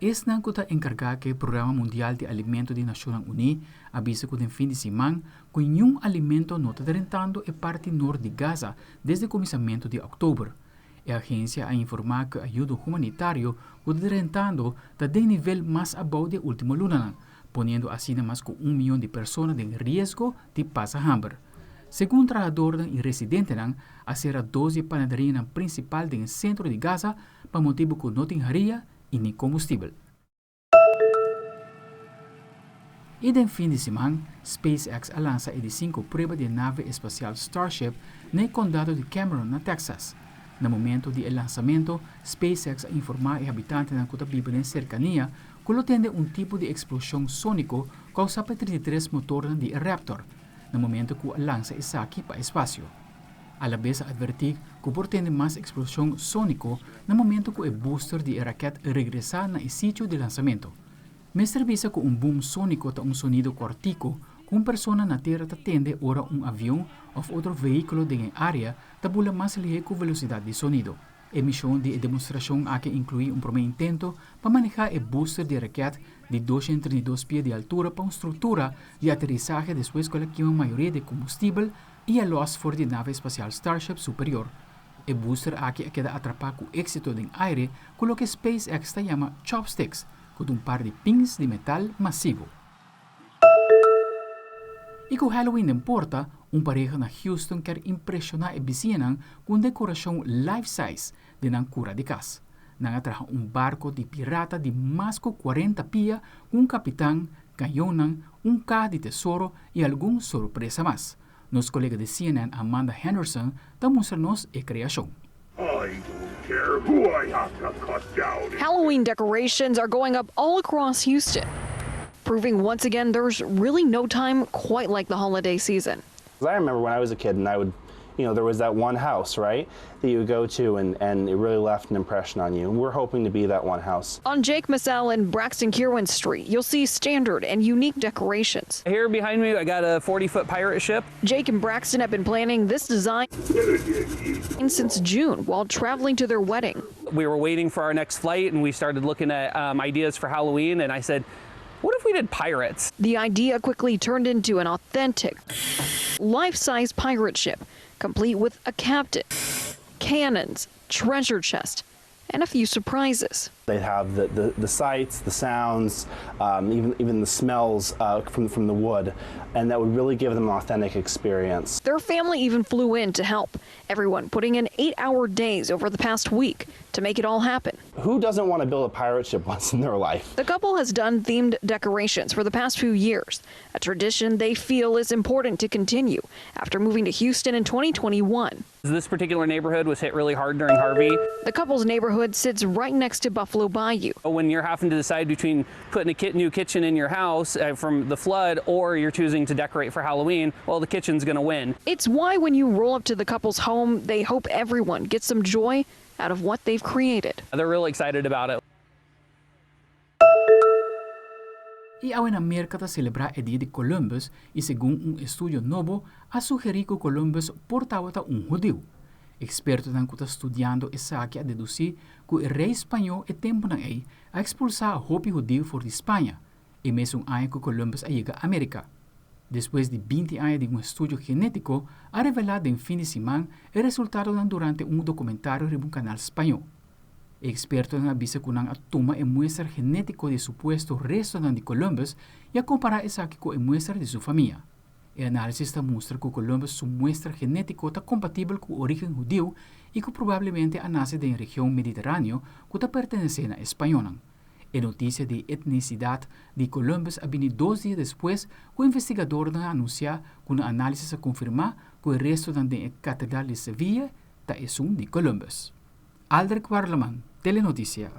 Esnan ku ta enkargá ku e Programa Mundial di Alimento di Nashonnan Uní a bisa ku den fin di siman ku niun alimento no ta drentando e parti nort di Gaza desde kuminsamentu di òktober. E agensia a informá ku e ayudo humanitario ku ta drentando ta den nivel mas abou di e último lunanan, poniendo asina mas ku un mion di persona den riesgo di pasa hamber. Segun trahadornan i residentenan, a sera dos di e panaderianan prinsipal den e sentro di Gaza pa motibu ku no tin haria i ni kombustibel. I den fin di siman, SpaceX a lansa e di sinku prueba di e nave espasial Starship na e kondado di Cameron na Texas. Na momento di e lansamento, SpaceX a informá e habitantenan ku ta biba den serkania ku lo tende un tipo di eksploshon sóniko kousá pa e 33 motornan di e Raptor, na momento ku a lansa esaki pa espasio. Alabes a advertí ku por tende mas eksploshon sóniko na momento ku e booster di e rakèt regresá na e sitio di lansamentu. Mester bisa ku un boom sóniko ta un sonido kòrtiku ku un persona na tera ta tende ora un avion òf otro vehíkulo den e área ta bula mas lihé ku velosidat di sonido. E mishon di e demostrashon aki a inkluí un promé intento pa manehá e booster di e rakèt di 232 pia di altura pa un struktura di aterisahe despues ku el a kima mayoria di e kombustibel i a lòs for di e nave espasial Starship superior. E booster aki a keda atrapá ku éksito den aire ku loke SpaceX ta yama chopsticks, ku ta un par di pins di metal masivo. I ku Halloween den porta, un pareha na Houston kier impreshoná e bisiñanan ku un dekorashon life-size den nan kura di kas. Nan a traha un barko di pirata di mas ku kuarenta pia ku un kapitan, kañonnan, un kaha di tesoro i algun sorpresa mas. Nos kolega di CNN Amanda Henderson ta mustra nos e kreashon. Halloween decorations are going up all across Houston, proving once again there's really no time quite like the holiday season. I remember when I was a kid and I would, you know, there was that one house, right, that you would go to and, and it really left an impression on you. And we're hoping to be that one house. On Jake Massell and Braxton Kirwin Street, you'll see standard and unique decorations. Here behind me, I got a 40-foot pirate ship. Jake and Braxton have been planning this design since June while traveling to their wedding. We were waiting for our next flight and we started looking at ideas for Halloween and I said, what if we did pirates? The idea quickly turned into an authentic, life-size pirate ship, complete with a captain, cannons, treasure chest, and a few surprises. They'd have the, the, the sights, the sounds, even, even the smells from, from the wood, and that would really give them an authentic experience. Their family even flew in to help, everyone putting in 8-hour days over the past week to make it all happen. Who doesn't want to build a pirate ship once in their life? The couple has done themed decorations for the past few years, a tradition they feel is important to continue after moving to Houston in 2021. This particular neighborhood was hit really hard during Harvey. The couple's neighborhood sits right next to Buffalo Bayou. When you're having to decide between putting a new kitchen in your house from the flood or you're choosing to decorate for Halloween, well, the kitchen's going to win. It's why when you roll up to the couple's home, they hope everyone gets some joy out of what they've created. They're really excited about it. I awe na Merka ta selebrá e Dia di Columbus i segun un estudio nobo a sugerí ku Columbus por tabata un hudiu. Ekspertonan ku ta studiando esaki a dedusí ku e rei spañó e tempunan ei a ekspulsá hopi hudiu for di Spaña, e mesun aña ku Columbus a yega Amerika. Despues di 20 aña di un estudio genétiko a revelá den fin di siman e resultadonan durante un dokumentario riba un kanal spañó. E ekspertonan a bisa ku nan a tuma e muestra genétiko di e supuesto restonan di Columbus i a kompará esaki ku e muestra di su famia. E análisis ta mustra ku Columbus su muestra genétiko ta kompatibel ku orígen hudiu i ku probablemente a nase den e region Mediteráneo ku ta pertenesé na e spañónan. E notisia di etnisidat di Columbus a bini dos dia despues ku investigadornan a anunsiá ku nan análisis a konfirmá ku e restonan den e Katedral di Sevilla ta esun di Columbus. Aldrich Warleman, Telenoticia.